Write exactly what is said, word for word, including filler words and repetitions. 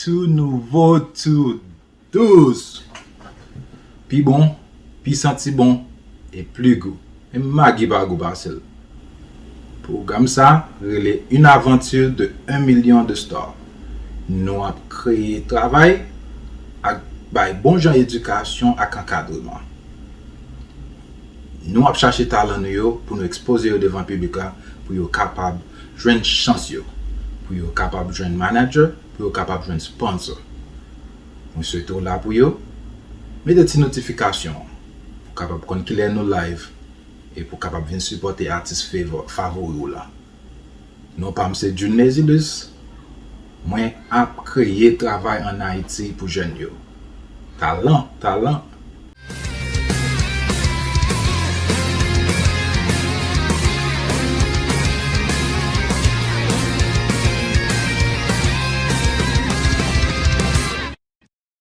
Tou nouvo, tou dous. Pi bon, pi santi bon, e pli gou. E magi pa gou pase l. Pwogram sa rele Une aventure de un million de stars. Nou ap kreye travay ak bay bon jan edikasyon ak ankadreman. Nou ap chache talan nou yo pou nou ekspoze yo devan piblik la, pou yo kapab jwenn chans yo, pou yo kapab jwenn manager, pou yo kapab jwenn sponsor. Mwen swete w la pou yo. Mete ti notifikasyon an pou kapab konn kilè nou live e pou kapab vin sipòte atis favor- favori w la. Non pa m se June Nezilus. Mwen ap kreye travay ann Ayiti pou jèn yo. Talan, talan,